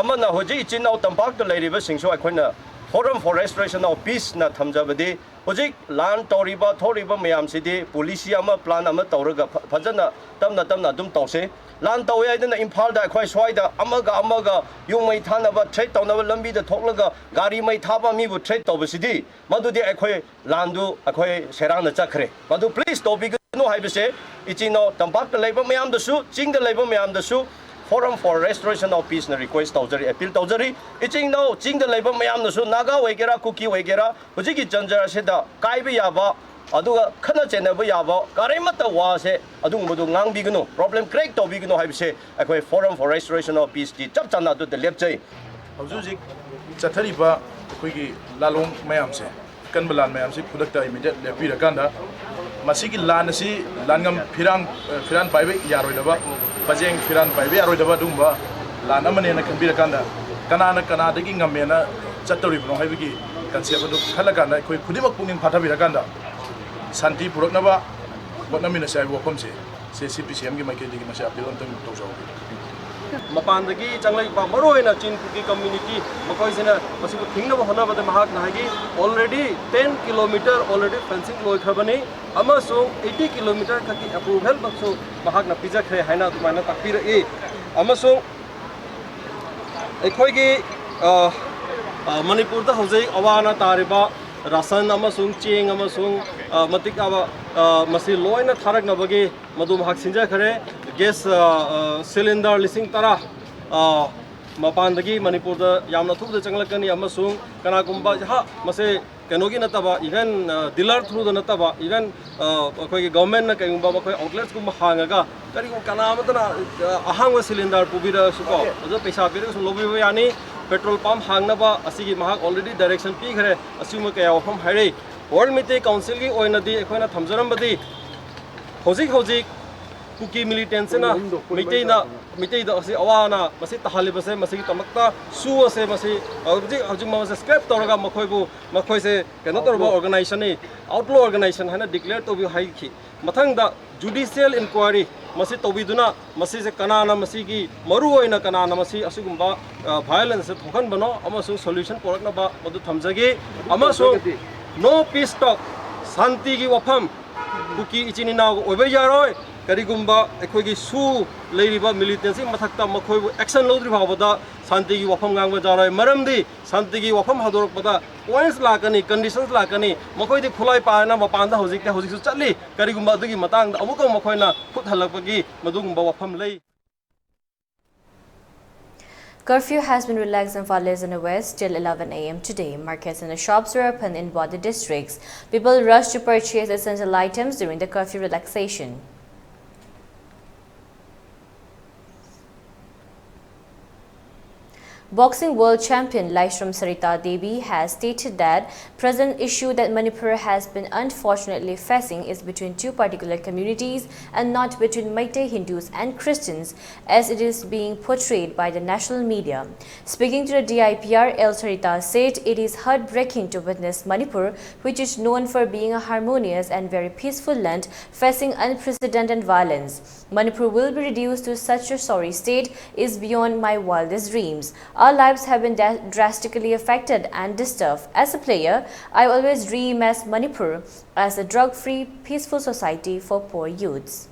ꯑꯃꯅ ꯍꯧꯖꯤꯛ ꯏꯆꯤꯟ ꯏꯅꯥꯎ ꯇꯝꯄꯥꯛꯇ ꯂꯩꯔꯤꯕꯁꯤꯡꯁꯨ ꯑꯩꯈꯣꯏꯅ Forum for Restoration of Peace ꯅ ꯊꯝꯖꯕꯗꯤ ꯍꯧꯖꯤꯛ ꯂꯥꯟ ꯇꯧꯔꯤꯕ ꯊꯣꯛꯂꯤꯕ ꯃꯌꯥꯝꯁꯤꯗꯤ policy ꯑꯃ plan ꯑꯃ ꯇꯧꯔꯒ ꯐ-, ꯐꯖꯅ ꯇꯞꯅ ꯇꯞꯅ ꯑꯗꯨꯝ ꯇꯧꯁꯦ꯫ ꯂꯥꯟ ꯇꯧꯋꯦ ꯍꯥꯏꯗꯅ ꯏꯝꯐꯥꯜꯗ ꯑꯩꯈꯣꯏ ꯁ꯭ꯋꯥꯏꯗ ꯑꯃꯒ ꯑꯃꯒ ꯌꯨꯝ ꯃꯩ ꯊꯥꯅꯕ threat ꯇꯧꯅꯕ ꯂꯝꯕꯤꯗ ꯊꯣꯛꯂꯒ ꯒꯥꯔꯤ ꯃꯩ ꯊꯥꯕ ꯃꯤꯕꯨ threat ꯇꯧꯕꯁꯤꯗꯤ ꯃꯗꯨꯗꯤ ꯑꯩꯈꯣꯏ ꯂꯥꯟꯗꯨ ꯑꯩꯈꯣꯏ ꯁꯦꯔꯥꯡꯅ ꯆꯠꯈ꯭ꯔꯦ꯫ ꯃꯗꯨ please ꯇꯧꯕꯤꯒꯅꯨ ꯍꯥꯏꯕꯁꯦ ꯏꯆꯤꯟ ꯏꯅꯥꯎ ꯇꯝꯄꯥꯛꯇ ꯂꯩꯕ ꯃꯌꯥꯝꯗꯁꯨ, ꯆꯤꯡꯗ ꯂꯩꯕ ꯃꯌꯥꯝꯗꯁꯨ Forum for Restoration of Peace ꯅ request ꯇꯧꯖꯔꯤ, appeal ꯇꯧꯖꯔꯤ꯫ ꯏꯆꯤꯟ ꯏꯅꯥꯎ ꯆꯤꯡꯗ ꯂꯩꯕ ꯃꯌꯥꯝꯅꯁꯨ, ꯅꯥꯒꯥ ꯑꯣꯏꯒꯦꯔꯥ, ꯀꯨꯀꯤ ꯑꯣꯏꯒꯦꯔꯥ, ꯍꯧꯖꯤꯛꯀꯤ ꯖꯟꯖꯔ ꯑꯁꯤꯗ ꯀꯥꯏꯕ ꯌꯥꯕ ꯑꯗꯨꯒ ꯈꯠꯅ ꯆꯩꯅꯕ ꯌꯥꯕ ꯀꯔꯤꯃꯠꯇ ꯋꯥꯁꯦ ꯑꯗꯨꯒꯨꯝꯕꯗꯨ ꯉꯥꯡꯕꯤꯒꯅꯨ, problem create ꯇꯧꯕꯤꯒꯅꯨ ꯍꯥꯏꯕꯁꯦ ꯑꯩꯈꯣꯏ Forum for Restoration of Peace T ꯆꯞ ꯆꯥꯅ ꯑꯗꯨꯗ ꯂꯦꯞꯆꯩ꯫ ꯍꯧꯖꯤꯛ ꯍꯧꯖꯤꯛ ꯆꯠꯊꯔꯤꯕ ꯑꯩꯈꯣꯏꯒꯤ ꯂꯥꯂꯣꯡ ꯃꯌꯥꯝꯁꯦ, ꯑꯀꯟꯕ ꯂꯥꯟ ꯃꯌꯥꯝꯁꯤ ꯈꯨꯗꯛꯇ immediate ꯂꯦꯞꯄꯤꯔꯀꯥꯟꯗ, ꯃꯁꯤꯒꯤ ꯂꯥꯟ ꯑꯁꯤ ꯂꯥꯟꯉꯝ ꯐꯤꯔꯥꯡ, ꯑ, ꯐꯤꯔꯥꯟ ꯄꯥꯏꯕ ꯌꯥꯔꯣꯏꯗꯕ, ꯄꯖꯦꯡ ꯐꯤꯔꯥꯟ ꯄꯥꯏꯕ ꯌꯥꯔꯣꯏꯗꯕ ꯑꯗꯨꯒꯨꯝꯕ ꯂꯥꯟ ꯑꯃꯅꯦꯅ ꯈꯟꯕꯤꯔꯀꯥꯟꯗ, ꯀꯅꯥꯅ ꯀꯅꯥꯗꯒꯤ ꯉꯝꯃꯦꯅ ꯆꯠꯇꯧꯔꯤꯕꯅꯣ ꯍꯥꯏꯕꯒꯤ concept ꯑꯗꯨ ꯈꯜꯂꯀꯥꯟꯗ, ꯑꯩꯈꯣꯏ ꯈꯨꯗꯤꯡꯃꯛ ꯄꯨꯛꯅꯤꯡ ꯐꯥꯊꯕꯤꯔꯀꯥꯟꯗ, ꯁꯥꯟꯇꯤ ꯄꯨꯔꯛꯅꯕ ꯍꯣꯠꯅꯃꯤꯟꯅꯁꯤ ꯍꯥꯏꯕ ꯋꯥꯐꯝꯁꯦ ꯁꯤ ꯁꯤ ꯄꯤ ꯁꯤ ꯑꯦꯝꯒꯤ ꯃꯥꯏꯀꯩꯗꯒꯤ ꯃꯁꯤ appeal ꯑꯝꯇꯪ ꯇꯧꯖꯍꯧꯒꯦ꯫ ꯃꯄꯥꯟꯗꯒꯤ ꯆꯪꯂꯛꯏꯕ, ꯃꯔꯨꯑꯣꯏꯅ ꯆꯤꯟ ꯀꯨꯀꯤ community, ꯃꯈꯣꯏꯁꯤꯅ ꯃꯁꯤꯕꯨ ꯊꯤꯡꯅꯕ ꯍꯣꯠꯅꯕꯗ ꯃꯍꯥꯛꯅ ꯍꯥꯏꯈꯤ, already ten kilometer already fencing ꯂꯣꯏꯈ꯭ꯔꯕꯅꯤ ꯑꯃꯁꯨꯡ eighty kilometer ꯈꯛꯀꯤ approval ꯃꯛꯁꯨ ꯃꯍꯥꯛꯅ ꯄꯤꯖꯈ꯭ꯔꯦ ꯍꯥꯏꯅ ꯑꯗꯨꯃꯥꯏꯅ ꯇꯥꯛꯄꯤꯔꯛꯏ꯫ ꯑꯃꯁꯨꯡ ꯑꯩꯈꯣꯏꯒꯤ, ꯑ, ꯑ, ꯃꯅꯤꯄꯨꯔꯗ ꯍꯧꯖꯤꯛ ꯑꯋꯥ ꯑꯅꯥ ꯇꯥꯔꯤꯕ ꯔꯥꯁꯟ ꯑꯃꯁꯨꯡ ꯆꯦꯡ ꯑꯃꯁꯨꯡ, ꯑ, ꯃꯇꯤꯛ ꯆꯥꯕ, ꯑ, ꯃꯁꯤ ꯂꯣꯏꯅ ꯊꯥꯔꯛꯅꯕꯒꯤ ꯃꯗꯨ ꯃꯍꯥꯛ ꯁꯤꯟꯖꯈ꯭ꯔꯦ꯫ Gas, ꯑ, ꯑ, cylinder ꯂꯤꯁꯤꯡ ꯇꯔꯥ, ꯑ, ꯃꯄꯥꯟꯗꯒꯤ ꯃꯅꯤꯄꯨꯔꯗ ꯌꯥꯝꯅ ꯊꯨꯕꯗ ꯆꯪꯂꯛꯀꯅꯤ ꯑꯃꯁꯨꯡ ꯀꯅꯥꯒꯨꯝꯕ, ꯍꯥ, ꯃꯁꯤ ꯀꯩꯅꯣꯒꯤ ꯅꯠꯇꯕ, even, ꯑ, dealer through ꯗ ꯅꯠꯇꯕ, even, ꯑ, ꯑꯩꯈꯣꯏꯒꯤ government ꯅ ꯀꯩꯒꯨꯝꯕ ꯃꯈꯣꯏ outlets ꯀꯨꯝꯕ ꯍꯥꯡꯉꯒ ꯀꯔꯤꯒꯨꯝꯕ ꯀꯅꯥ ꯑꯃꯠꯇꯅ, ꯑ, ꯑꯍꯥꯡꯕ cylinder ꯄꯨꯕꯤꯔꯛꯑꯁꯨꯀꯣ, ꯑꯗꯨ ꯄꯩꯁꯥ ꯄꯤꯔꯒꯁꯨ ꯂꯧꯕꯤꯕ ꯌꯥꯅꯤ꯫ Petrol pump ꯍꯥꯡꯅꯕ ꯑꯁꯤꯒꯤ ꯃꯍꯥꯛ already direction ꯄꯤꯈ꯭ꯔꯦ꯫ ꯑꯁꯤꯒꯨꯝꯕ ꯀꯌꯥ ꯋꯥꯐꯝ ꯍꯥꯏꯔꯛꯏ꯫ World Meitei Council ꯒꯤ ꯑꯣꯏꯅꯗꯤ ꯑꯩꯈꯣꯏꯅ ꯊꯝꯖꯔꯝꯕꯗꯤ, ꯍꯧꯖꯤꯛ ꯍꯧꯖꯤꯛ ꯀꯨꯀꯤ militant ꯁꯤꯅ ꯃꯩꯇꯩꯅ, ꯃꯩꯇꯩꯗ ꯑꯁꯤ ꯑꯋꯥ ꯑꯅꯥ ꯃꯁꯤ ꯇꯥꯍꯜꯂꯤꯕꯁꯦ, ꯃꯁꯤꯒꯤꯗꯃꯛꯇ ꯁꯨ ꯑꯁꯦ ꯃꯁꯤ ꯍꯧꯖꯤꯛ ꯍꯧꯖꯤꯛ ꯃꯁꯦ scrap ꯇꯧꯔꯒ ꯃꯈꯣꯏꯕꯨ, ꯃꯈꯣꯏꯁꯦ ꯀꯩꯅꯣ ꯇꯧꯔꯕ organization ꯅꯤ, outlaw organization ꯍꯥꯏꯅ declare ꯇꯧꯕꯤꯌꯨ ꯍꯥꯏꯈꯤ꯫ ꯃꯊꯪꯗ judicial inquiry ꯃꯁꯤ ꯇꯧꯕꯤꯗꯨꯅ ꯃꯁꯤꯁꯦ ꯀꯅꯥꯅ ꯃꯁꯤꯒꯤ ꯃꯔꯨꯑꯣꯏꯅ ꯀꯅꯥꯅ ꯃꯁꯤ ꯑꯁꯤꯒꯨꯝꯕ, ꯑ, violence ꯊꯣꯛꯍꯟꯕꯅꯣ ꯑꯃꯁꯨꯡ solution ꯄꯨꯔꯛꯅꯕ ꯃꯗꯨ ꯊꯝꯖꯒꯦ꯫ ꯑꯃꯁꯨꯡ no peace talk, ꯁꯥꯟꯇꯤꯒꯤ ꯋꯥꯐꯝ ꯀꯨꯀꯤ ꯏꯆꯤꯟ ꯏꯅꯥꯎꯒ ꯑꯣꯏꯕ ꯌꯥꯔꯣꯏ꯫ ꯀꯔꯤꯒꯨꯝꯕ ꯑꯩꯈꯣꯏꯒꯤ ꯁꯨ ꯂꯩꯔꯤꯕ militant ꯁꯤꯡ ꯃꯊꯛꯇ ꯃꯈꯣꯏꯕꯨ action ꯂꯧꯗ꯭ꯔꯤ ꯐꯥꯎꯕꯗ ꯁꯥꯟꯇꯤꯒꯤ ꯋꯥꯐꯝ ꯉꯥꯡꯕ ꯌꯥꯔꯣꯏ꯫ ꯃꯔꯝꯗꯤ ꯁꯥꯟꯇꯤꯒꯤ ꯋꯥꯐꯝ ꯍꯧꯗꯣꯔꯛꯄꯗ points ꯂꯥꯛꯀꯅꯤ, conditions ꯂꯥꯛꯀꯅꯤ꯫ ꯃꯈꯣꯏꯗꯤ ꯈꯨꯠꯂꯥꯏ ꯄꯥꯏꯅ ꯃꯄꯥꯟꯗ ꯍꯧꯖꯤꯛꯇꯤ, ꯍꯧꯖꯤꯛꯁꯨ ꯆꯠꯂꯤ꯫ ꯀꯔꯤꯒꯨꯝꯕ ꯑꯗꯨꯒꯤ ꯃꯇꯥꯡꯗ ꯑꯃꯨꯛꯀ ꯃꯈꯣꯏꯅ ꯈꯨꯠ ꯍꯜꯂꯛꯄꯒꯤ ꯃꯗꯨꯒꯨꯝꯕ ꯋꯥꯐꯝ ꯂꯩ꯫ Curfew has been relaxed in Imphal East and West till eleven a m today. Markets and the shops were open in both the districts. People rushed to purchase essential items during the curfew relaxation. Boxing world champion Laishram Sarita Devi has stated that present issue that Manipur has been unfortunately facing is between two particular communities and not between Meitei Hindus and Christians, as it is being portrayed by the national media. Speaking to the D I P R, L Sarita said it is heartbreaking to witness Manipur, which is known for being a harmonious and very peaceful land, facing unprecedented violence. Manipur will be reduced to such a sorry state is beyond my wildest dreams. Our lives have been da- drastically affected and disturbed. As a player, I always dream as Manipur as a drug-free, peaceful society for poor youths.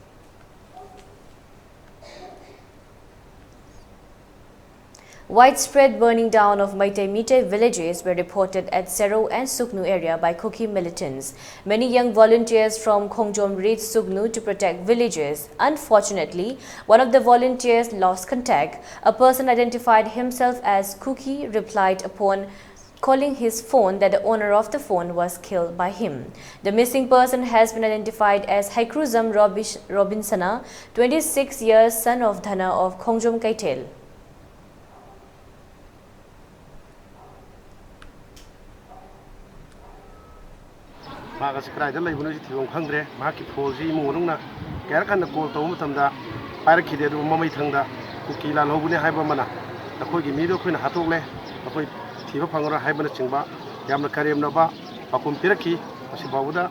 Widespread burning down of Meitei Meitei villages were reported at Sero and Sugnu area by Kuki militants. Many young volunteers from Khongjom reached Sugnu to protect villages. Unfortunately, one of the volunteers lost contact. A person identified himself as Kuki replied upon calling his phone that the owner of the phone was killed by him. The missing person has been identified as Haikruzam Robish- Robinsona, twenty-six years, son of Dhana of Khongjom Kaitel. ꯃꯍꯥꯛ ꯑꯁꯤ ꯀꯗꯥꯏꯗ ꯂꯩꯕꯅꯣ ꯁꯤ ꯊꯤꯐꯝ ꯈꯪꯗ꯭ꯔꯦ꯫ ꯃꯍꯥꯛꯀꯤ ꯐꯣꯟꯁꯤ ꯏꯃꯨꯡ ꯃꯅꯨꯡꯅ ꯀꯌꯥꯔꯛ ꯍꯟꯅ ꯀꯣꯜ ꯇꯧꯕ ꯃꯇꯝꯗ ꯄꯥꯏꯔꯛꯈꯤꯗꯦ꯫ ꯑꯗꯨꯕꯨ ꯃꯃꯩꯊꯪꯗ ꯀꯨꯀꯤ ꯂꯥꯜꯍꯧꯕꯅꯤ ꯍꯥꯏꯕ ꯑꯃꯅ, "ꯅꯈꯣꯏꯒꯤ ꯃꯤꯗꯣ ꯑꯩꯈꯣꯏꯅ ꯍꯥꯠꯇꯣꯛꯂꯦ, ꯅꯈꯣꯏ ꯊꯤꯕ ꯐꯪꯉꯔꯣꯏ" ꯍꯥꯏꯕꯅꯆꯤꯡꯕ ꯌꯥꯝꯅ ꯀꯔꯦꯝꯅꯕ ꯄꯥꯎꯈꯨꯝ ꯄꯤꯔꯛꯈꯤ꯫ ꯃꯁꯤ ꯐꯥꯎꯕꯗ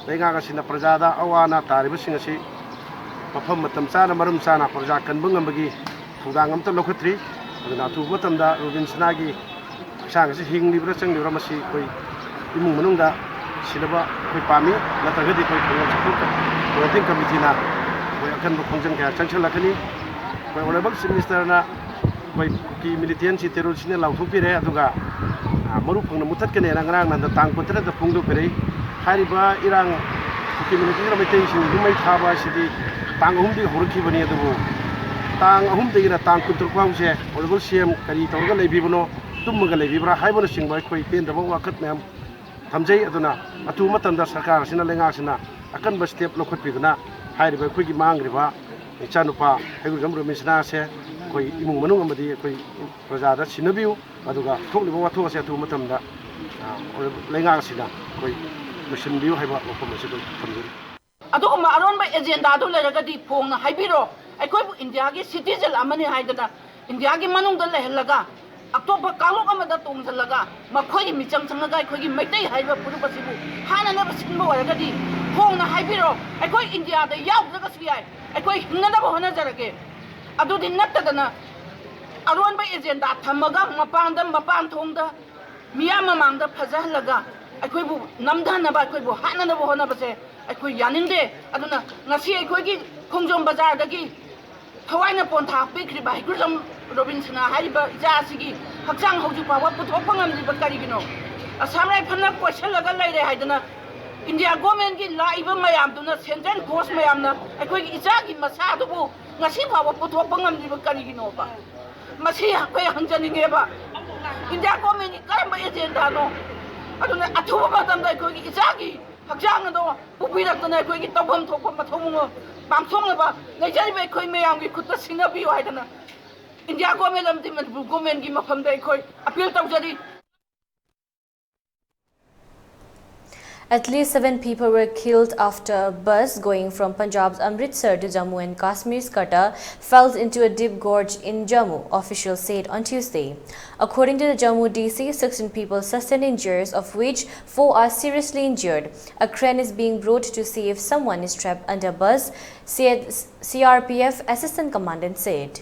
ꯂꯩꯉꯥꯛ ꯑꯁꯤꯅ ꯄ꯭ꯔꯖꯥꯗ ꯑꯋꯥ ꯑꯅꯥ ꯇꯥꯔꯤꯕꯁꯤꯡ ꯑꯁꯤ ꯃꯐꯝ ꯃꯇꯝ ꯆꯥꯅ, ꯃꯔꯝ ꯆꯥꯅ ꯄ꯭ꯔꯖꯥ ꯀꯟꯕ ꯉꯝꯕꯒꯤ ꯊꯧꯗꯥꯡ ꯑꯃꯠꯇ ꯂꯧꯈꯠꯇ꯭ꯔꯤ꯫ ꯑꯗꯨꯅ ꯑꯊꯨꯕ ꯃꯇꯝꯗ ꯔꯣꯕꯤꯟꯁꯅꯥꯒꯤ ꯍꯛꯆꯥꯡ ꯑꯁꯤ ꯍꯤꯡꯂꯤꯕ꯭ꯔꯥ ꯆꯪꯂꯤꯕ꯭ꯔꯥ, ꯃꯁꯤ ꯑꯩꯈꯣꯏ ꯏꯃꯨꯡ ꯃꯅꯨꯡꯗ ꯁꯤꯟꯅꯕ ꯑꯩꯈꯣꯏ ꯄꯥꯝꯃꯤ꯫ ꯅꯠꯇ꯭ꯔꯒꯗꯤ ꯑꯩꯈꯣꯏ ꯈꯨꯡꯒꯪ ꯁꯥꯐꯨ ꯄ꯭ꯔꯣꯇꯦꯛ ꯀꯃꯤꯇꯤꯅ ꯑꯩꯈꯣꯏ ꯑꯀꯟꯕ ꯈꯣꯡꯖꯪ ꯀꯌꯥ ꯆꯪꯁꯤꯜꯂꯛꯀꯅꯤ꯫ ꯑꯩꯈꯣꯏ ꯑꯣꯅꯔꯦꯕꯜ ꯆꯤꯐ ꯃꯤꯅꯤꯁꯇꯔꯅ ꯑꯩꯈꯣꯏ ꯀꯨꯀꯤ ꯃꯤꯂꯤꯇꯦꯟꯁꯤ ꯇꯦꯔꯣꯔꯤꯁ꯭ꯠꯅ ꯂꯥꯎꯊꯣꯛꯄꯤꯔꯦ, ꯑꯗꯨꯒ, ꯑ, ꯃꯔꯨ ꯐꯪꯅ ꯃꯨꯊꯠꯀꯅꯦꯅ ꯉꯔꯥꯡ ꯅꯍꯥꯟꯗ ꯇꯥꯡ ꯀꯨꯟꯇꯔꯦꯠꯇ ꯐꯣꯡꯗꯣꯛꯄꯤꯔꯛꯏ꯫ ꯍꯥꯏꯔꯤꯕ ꯏꯔꯥꯡ, ꯀꯨꯀꯤ ꯃꯤꯂꯤꯇꯦꯟꯅ ꯃꯩꯇꯩꯁꯤꯡꯕꯨ ꯃꯩ ꯊꯥꯕ ꯑꯁꯤꯗꯤ ꯇꯥꯡ ꯑꯍꯨꯝꯗꯒꯤ ꯍꯧꯔꯛꯈꯤꯕꯅꯤ, ꯑꯗꯨꯕꯨ ꯇꯥꯡ ꯑꯍꯨꯝꯗꯒꯤꯅ ꯇꯥꯡ ꯀꯨꯟꯇꯔꯨꯛ ꯐꯥꯎꯁꯦ Honourable C M ꯀꯔꯤ ꯇꯧꯔꯒ ꯂꯩꯕꯤꯕꯅꯣ, ꯇꯨꯝꯃꯒ ꯂꯩꯕꯤꯕ꯭ꯔꯥ ꯍꯥꯏꯕꯅꯆꯤꯡꯕ ꯑꯩꯈꯣꯏ ꯄꯦꯟꯗꯕ ꯋꯥꯀꯠ ꯃꯌꯥꯝ ꯊꯝꯖꯩ꯫ ꯑꯗꯨꯅ ꯑꯊꯨꯕ ꯃꯇꯝꯗ ꯁꯔꯀꯥꯔ ꯑꯁꯤꯅ, ꯂꯩꯉꯥꯛ ꯑꯁꯤꯅ ꯑꯀꯟꯕ step ꯂꯧꯈꯠꯄꯤꯗꯨꯅ ꯍꯥꯏꯔꯤꯕ ꯑꯩꯈꯣꯏꯒꯤ ꯃꯥꯡꯈ꯭ꯔꯤꯕ ꯏꯆꯥꯅꯨꯄꯥ ꯍꯩꯒ꯭ꯔꯨꯖꯝ ꯔꯣꯕꯤꯟꯁꯅꯥꯁꯦ ꯑꯩꯈꯣꯏ ꯏꯃꯨꯡ ꯃꯅꯨꯡ ꯑꯃꯗꯤ ꯑꯩꯈꯣꯏ ꯄ꯭ꯔꯖꯥꯗ ꯁꯤꯟꯅꯕꯤꯌꯨ꯫ ꯑꯗꯨꯒ ꯊꯣꯛꯂꯤꯕ ꯋꯥꯊꯣꯛ ꯑꯁꯤ ꯑꯊꯨꯕ ꯃꯇꯝꯗ, ꯑ, ꯂꯩꯉꯥꯛ ꯑꯁꯤꯅ ꯑꯩꯈꯣꯏ ꯂꯣꯏꯁꯤꯟꯕꯤꯌꯨ ꯍꯥꯏꯕ ꯋꯥꯐꯝ ꯑꯁꯤ ꯑꯗꯨꯝ ꯊꯝꯖꯔꯤ꯫ ꯑꯗꯨꯒꯨꯝꯕ ꯑꯔꯣꯟꯕ agenda ꯗꯨ ꯂꯩꯔꯒꯗꯤ ꯐꯣꯡꯅ ꯍꯥꯏꯕꯤꯔꯣ꯫ ꯑꯩꯈꯣꯏꯕꯨ ꯏꯟꯗꯤꯌꯥꯒꯤ citizen ꯑꯃꯅꯤ ꯍꯥꯏꯗꯅ ꯏꯟꯗꯤꯌꯥꯒꯤ ꯃꯅꯨꯡꯗ ꯂꯩꯍꯜꯂꯒ, ꯑꯇꯣꯞꯄ ꯀꯥꯡꯂꯨꯞ ꯑꯃꯗ ꯇꯣꯡꯁꯤꯜꯂꯒ, ꯃꯈꯣꯏꯒꯤ ꯃꯤꯆꯪ ꯆꯪꯉꯒ ꯑꯩꯈꯣꯏꯒꯤ ꯃꯩꯇꯩ ꯍꯥꯏꯔꯤꯕ ꯐꯨꯔꯨꯞ ꯑꯁꯤꯕꯨ ꯍꯥꯠꯅꯅꯕ ꯁꯤꯟꯕ ꯑꯣꯏꯔꯒꯗꯤ ꯐꯣꯡꯅ ꯍꯥꯏꯕꯤꯔꯣ꯫ ꯑꯩꯈꯣꯏ ꯏꯟꯗꯤꯌꯥꯗ ꯌꯥꯎꯗ꯭ꯔꯒꯁꯨ ꯌꯥꯏ, ꯑꯩꯈꯣꯏ ꯍꯤꯡꯅꯅꯕ ꯍꯣꯠꯅꯖꯔꯒꯦ꯫ ꯑꯗꯨꯗꯤ ꯅꯠꯇꯗꯅ ꯑꯔꯣꯟꯕ agenda ꯊꯝꯃꯒ ꯃꯄꯥꯟꯗ, ꯃꯄꯥꯟ ꯊꯣꯡꯗ ꯃꯤꯌꯥꯝ ꯃꯃꯥꯡꯗ ꯐꯖꯍꯜꯂꯒ ꯑꯩꯈꯣꯏꯕꯨ ꯅꯝꯊꯅꯕ, ꯑꯩꯈꯣꯏꯕꯨ ꯍꯥꯠꯅꯅꯕ ꯍꯣꯠꯅꯕꯁꯦ ꯑꯩꯈꯣꯏ ꯌꯥꯅꯤꯡꯗꯦ꯫ ꯑꯗꯨꯅ ꯉꯁꯤ ꯑꯩꯈꯣꯏꯒꯤ ꯈꯣꯡꯖꯣꯝ ꯕꯖꯥꯔꯗꯒꯤ ꯊꯋꯥꯏꯅ ꯄꯣꯟꯊꯥ ꯄꯤꯈ꯭ꯔꯤꯕ ꯍꯩꯀ꯭ꯔꯨꯖꯝ ꯔꯣꯕꯤꯟꯁꯅꯥ ꯍꯥꯏꯔꯤꯕ ꯏꯆꯥ ꯑꯁꯤꯒꯤ ꯍꯛꯆꯥꯡ ꯍꯧꯖꯤꯛ ꯐꯥꯎꯕ ꯄꯨꯊꯣꯛꯄ ꯉꯝꯗ꯭ꯔꯤꯕ ꯀꯔꯤꯒꯤꯅꯣ? ꯑꯁꯥꯝ ꯔꯥꯏꯐꯜꯅ ꯀꯣꯏꯁꯜꯂꯒ ꯂꯩꯔꯦ ꯍꯥꯏꯗꯅ ꯏꯟꯗꯤꯌꯥ government ꯀꯤ ꯂꯥꯛꯏꯕ ꯃꯌꯥꯝꯗꯨꯅ, central force ꯃꯌꯥꯝꯅ ꯑꯩꯈꯣꯏꯒꯤ ꯏꯆꯥꯒꯤ ꯃꯁꯥ ꯑꯗꯨꯕꯨ ꯉꯁꯤ ꯐꯥꯎꯕ ꯄꯨꯊꯣꯛꯄ ꯉꯝꯗ꯭ꯔꯤꯕ ꯀꯔꯤꯒꯤꯅꯣꯕ? ꯃꯁꯤ ꯑꯩꯈꯣꯏ ꯍꯪꯖꯅꯤꯡꯉꯦꯕ꯫ ꯏꯟꯗꯤꯌꯥ government ꯀꯤ ꯀꯔꯝꯕ agenda ꯅꯣ? ꯑꯗꯨꯅ ꯑꯊꯨꯕ ꯃꯇꯝꯗ ꯑꯩꯈꯣꯏꯒꯤ ꯏꯆꯥꯒꯤ ꯍꯛꯆꯥꯡ ꯑꯗꯣ ꯄꯨꯕꯤꯔꯛꯇꯨꯅ ꯑꯩꯈꯣꯏꯒꯤ ꯇꯧꯐꯝ ꯊꯣꯛꯄ ꯃꯊꯧ ꯃꯉꯝ ꯄꯥꯡꯊꯣꯛꯅꯕ ꯂꯩꯖꯔꯤꯕ ꯑꯩꯈꯣꯏ ꯃꯌꯥꯝꯒꯤ ꯈꯨꯠꯇ ꯁꯤꯟꯅꯕꯤꯌꯨ ꯍꯥꯏꯗꯅ ꯏꯟꯗꯤꯌꯥ government ꯑꯃꯗꯤ ꯃꯅꯤꯄꯨꯔ government ꯀꯤ ꯃꯐꯝꯗ ꯑꯩꯈꯣꯏ appeal ꯇꯧꯖꯔꯤ꯫ At least seven people were killed after a bus going from Punjab's Amritsar to Jammu and Kashmir's Quetta fell into a deep gorge in Jammu, officials said on Tuesday. According to the Jammu D C, sixteen people sustained injuries, of which four are seriously injured. A crane is being brought to see if someone is trapped under a bus, said C R P F Assistant Commandant said.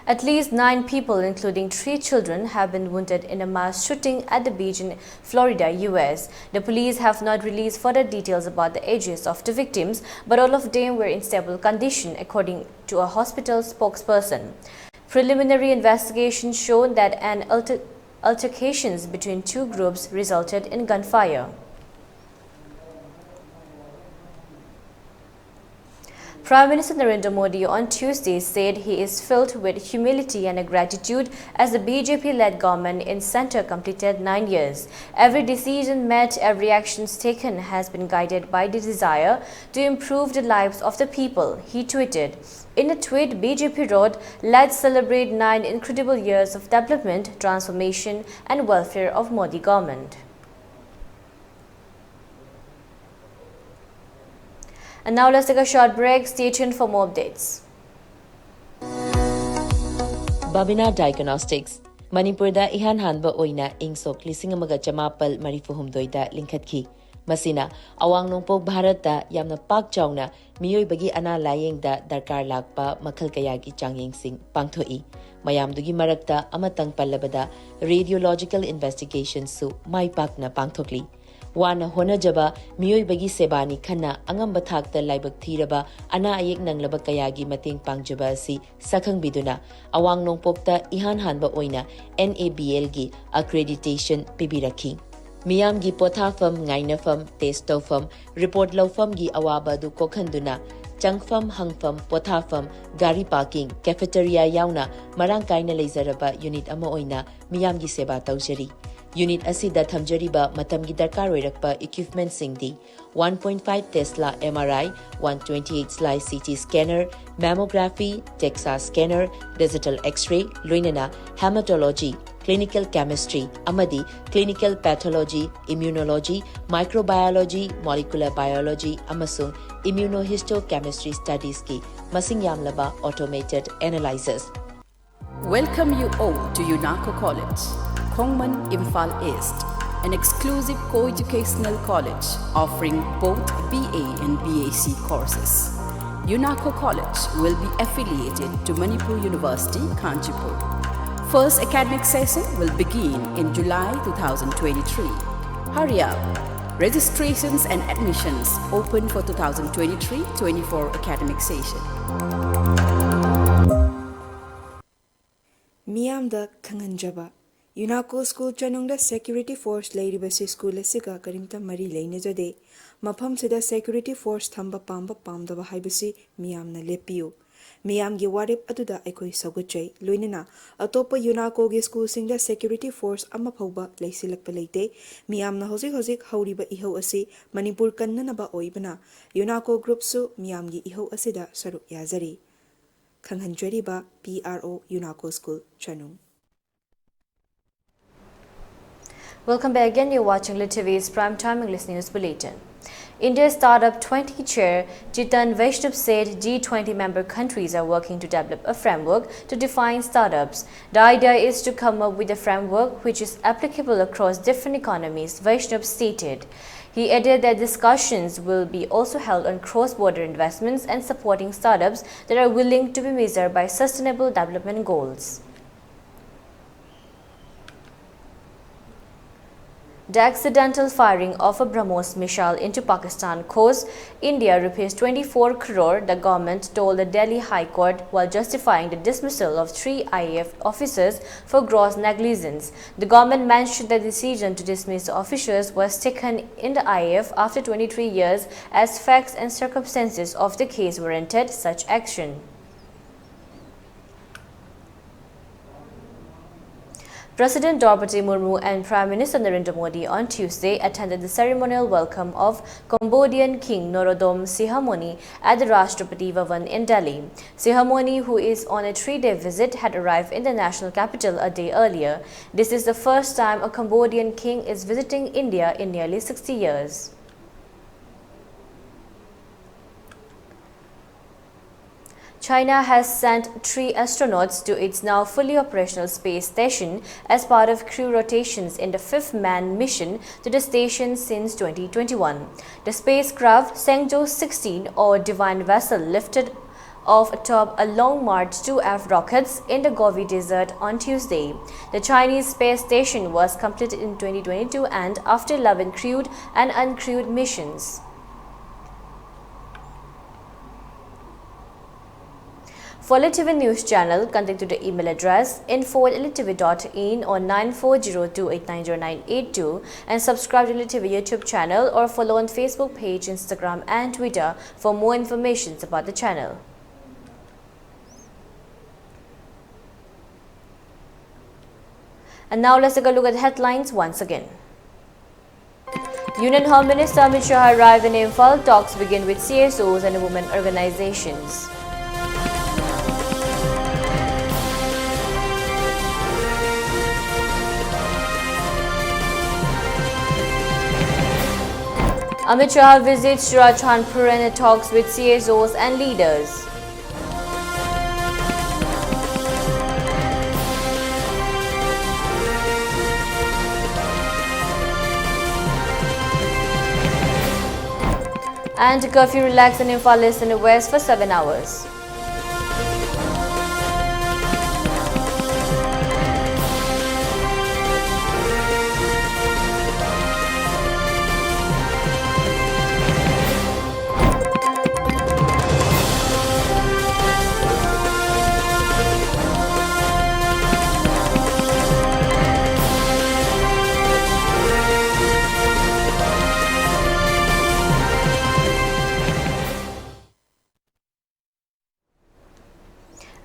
At least nine people, including three children, have been wounded in a mass shooting at the beach in Florida, U S. The police have not released further details about the ages of the victims, but all of them were in stable condition, according to a hospital spokesperson. Preliminary investigation showed that an alter- altercations between two groups resulted in gunfire. Prime Minister Narendra Modi on Tuesday said he is filled with humility and gratitude as the B J P-led government in centre completed nine years. Every decision made, every actions taken has been guided by the desire to improve the lives of the people, he tweeted. In a tweet, B J P wrote, "Let's celebrate nine incredible years of development, transformation and welfare of Modi government." And now let's take a short break. Stay tuned for more updates. Babina Diagnostics, ꯃꯅꯤꯄꯨꯔꯗ ꯏꯍꯥꯟ ꯍꯥꯟꯕ ꯑꯣꯏꯅ ꯏꯪ ꯁꯣꯛ ꯂꯤꯁꯤꯡ ꯑꯃꯒ ꯆꯃꯥꯄꯜ ꯃꯔꯤꯐꯨ ꯍꯨꯝꯗꯣꯏꯗ ꯂꯤꯡꯈꯠꯈꯤ꯫ ꯃꯁꯤꯅ ꯑꯋꯥꯡ ꯅꯣꯡꯄꯣꯛ ꯚꯥꯔꯠꯇ ꯌꯥꯝꯅ ꯄꯥꯛ ꯆꯥꯎꯅ ꯃꯤꯑꯣꯏꯕꯒꯤ ꯑꯅꯥ ꯂꯥꯌꯦꯡꯗ ꯗꯔꯀꯥꯔ ꯂꯥꯛꯄ ꯃꯈꯜ ꯀꯌꯥꯒꯤ ꯆꯥꯡꯌꯦꯡꯁꯤꯡ ꯄꯥꯡꯊꯣꯛꯏ꯫ ꯃꯌꯥꯝꯗꯨꯒꯤ ꯃꯔꯛꯇ ꯑꯃꯇꯪ ꯄꯜꯂꯕꯗ, radiological investigationꯁꯨ ꯃꯥꯏ ꯄꯥꯛꯅ ꯄꯥꯡꯊꯣꯛꯂꯤ꯫ ꯋꯥꯅ ꯍꯣꯠꯅꯖꯕ ꯃꯤꯑꯣꯏꯕꯒꯤ ꯁꯦꯕꯥꯅꯤ ꯈꯟꯅ ꯑꯉꯝꯕ ꯊꯥꯛꯇ ꯂꯥꯏꯕꯛ ꯊꯤꯔꯕ ꯑꯅꯥ ꯑꯌꯦꯛ ꯅꯪꯂꯕ ꯀꯌꯥꯒꯤ ꯃꯇꯦꯡ ꯄꯥꯡꯖꯕ ꯑꯁꯤ ꯁꯛꯈꯪꯕꯤꯗꯨꯅ ꯑꯋꯥꯡ ꯅꯣꯡꯄꯣꯛꯇ ꯏꯍꯥꯟ ꯍꯥꯟꯕ ꯑꯣꯏꯅ NABLꯒꯤ accreditation ꯄꯤꯕꯤꯔꯛꯈꯤ꯫ ꯃꯤꯌꯥꯝꯒꯤ ꯄꯣꯊꯥꯐꯝ, ꯉꯥꯏꯅꯐꯝ, test ꯇꯧꯐꯝ, report ꯂꯧꯐꯝꯒꯤ ꯑꯋꯥꯕ ꯑꯗꯨ ꯀꯣꯛꯍꯟꯗꯨꯅ ꯆꯪꯐꯝ, ꯍꯪꯐꯝ, ꯄꯣꯊꯥꯐꯝ, ꯒꯥꯔꯤ parking, cafeteria ꯌꯥꯎꯅ ꯃꯔꯥꯡ ꯀꯥꯏꯅ ꯂꯩꯖꯔꯕ unit ꯑꯃ ꯑꯣꯏꯅ ꯃꯤꯌꯥꯝꯒꯤ ꯁꯦꯕꯥ ꯇꯧꯖꯔꯤ꯫ Unit ꯑꯁꯤꯗ ꯊꯝꯖꯔꯤꯕ ꯃꯇꯝꯒꯤ ꯗꯔꯀꯥꯔ ꯑꯣꯏꯔꯛꯄ equipmentꯁꯤꯡꯗꯤ one point five Tesla MRI, one twenty-eight slice CT scanner, mammography, DEXA scanner, digital X-ray, ꯂꯣꯏꯅꯅ hematology, clinical chemistry ꯑꯃꯗꯤ clinical pathology, immunology, microbiology, molecular biology ꯑꯃꯁꯨꯡ immunohistochemistry studiesꯀꯤ ꯃꯁꯤꯡ ꯌꯥꯝꯂꯕ automated analyzers꯫ Welcome you all to UNACO College, Khongman, Imphal East, an exclusive co-educational college offering both BA and BAC courses. UNACO College will be affiliated to Manipur University, Kanchipur. First academic session will begin in July two thousand twenty-three. Hurry up! Registrations and admissions open for two thousand twenty-three twenty-four academic session. ꯃꯤꯌꯥꯝꯗ ꯈꯪꯍꯟꯖꯕ꯫ ꯌꯨꯅꯥꯀꯣ school ꯆꯅꯨꯡꯗ security force ꯂꯩꯔꯤꯕꯁꯤ school ꯑꯁꯤꯒ ꯀꯔꯤꯝꯇ ꯃꯔꯤ ꯂꯩꯅꯖꯗꯦ꯫ ꯃꯐꯝꯁꯤꯗ security force ꯊꯝꯕ ꯄꯥꯝꯕ ꯄꯥꯝꯗꯕ ꯍꯥꯏꯕꯁꯤ ꯃꯤꯌꯥꯝꯅ ꯂꯦꯞꯄꯤꯌꯨ꯫ ꯃꯤꯌꯥꯝꯒꯤ ꯋꯥꯔꯦꯞ ꯑꯗꯨꯗ ꯑꯩꯈꯣꯏ ꯁꯧꯒꯠꯆꯩ꯫ ꯂꯣꯏꯅꯅ ꯑꯇꯣꯞꯄ ꯌꯨꯅꯥꯀꯣꯒꯤ ꯁ꯭ꯀꯨꯜꯁꯤꯡꯗ ꯁꯦꯀ꯭ꯌꯨꯔꯤꯇꯤ ꯐꯣꯔꯁ ꯑꯃ ꯐꯥꯎꯕ ꯂꯩꯁꯤꯜꯂꯛꯄ ꯂꯩꯇꯦ꯫ ꯃꯤꯌꯥꯝꯅ ꯍꯧꯖꯤꯛ ꯍꯧꯖꯤꯛ ꯍꯧꯔꯤꯕ ꯏꯍꯧ ꯑꯁꯤ ꯃꯅꯤꯄꯨꯔ ꯀꯟꯅꯅꯕ ꯑꯣꯏꯕꯅ ꯌꯨꯅꯥꯀꯣ ꯒ꯭ꯔꯨꯞꯁꯨ ꯃꯤꯌꯥꯝꯒꯤ ꯏꯍꯧ ꯑꯁꯤꯗ ꯁꯔꯨꯛ ꯌꯥꯖꯔꯤ꯫ ꯈꯪꯍꯟꯖꯔꯤꯕ ꯄꯤ ꯑꯥꯔ ꯑꯣ ꯌꯨꯅꯥꯀꯣ ꯁ꯭ꯀꯨꯜ ꯆꯅꯨꯡ꯫ Welcome back again. You're watching Lit T V's Prime Time English News Bulletin. India's Startup twenty chair Chetan Vaishnaw said G twenty member countries are working to develop a framework to define startups. The idea is to come up with a framework which is applicable across different economies, Vaishnaw stated. He added that discussions will be also held on cross-border investments and supporting startups that are willing to be measured by sustainable development goals. The accidental firing of a BrahMos missile into Pakistan cost India rupees twenty-four crore, the government told the Delhi High Court, while justifying the dismissal of three I A F officers for gross negligence. The government mentioned the decision to dismiss the officers was taken in the I A F after twenty-three years, as facts and circumstances of the case warranted such action. President Draupadi Murmu and Prime Minister Narendra Modi on Tuesday attended the ceremonial welcome of Cambodian King Norodom Sihamoni at the Rashtrapati Bhavan in Delhi. Sihamoni, who is on a three-day visit, had arrived in the national capital a day earlier. This is the first time a Cambodian king is visiting India in nearly sixty years. China has sent three astronauts to its now fully operational space station as part of crew rotations in the fifth manned mission to the station since twenty twenty-one. The spacecraft Shenzhou sixteen, or Divine Vessel, lifted off atop a Long March two F rockets in the Gobi Desert on Tuesday. The Chinese space station was completed in twenty twenty-two and, after eleven crewed and uncrewed missions, For L I T V News Channel, contact to the email address info at L I T V dot in or nine four zero two eight nine zero nine eight two, and subscribe to L I T V YouTube channel or follow on Facebook page, Instagram and Twitter for more informations about the channel. And now let's take a look at the headlines once again. Union Home Minister Amit Shah arrived in Imphal. Talks begin with C S Os and women organizations. Amit Shah visits Churachandpur and talks with C S Os and leaders. And curfew relaxed in Imphal East and West for seven hours.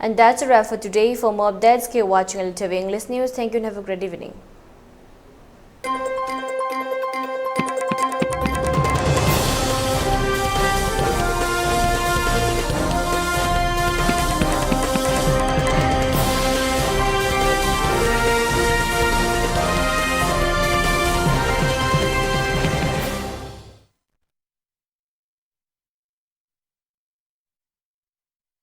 And that's a wrap for today. For more updates, keep watching L I T V English News. Thank you and have a great evening.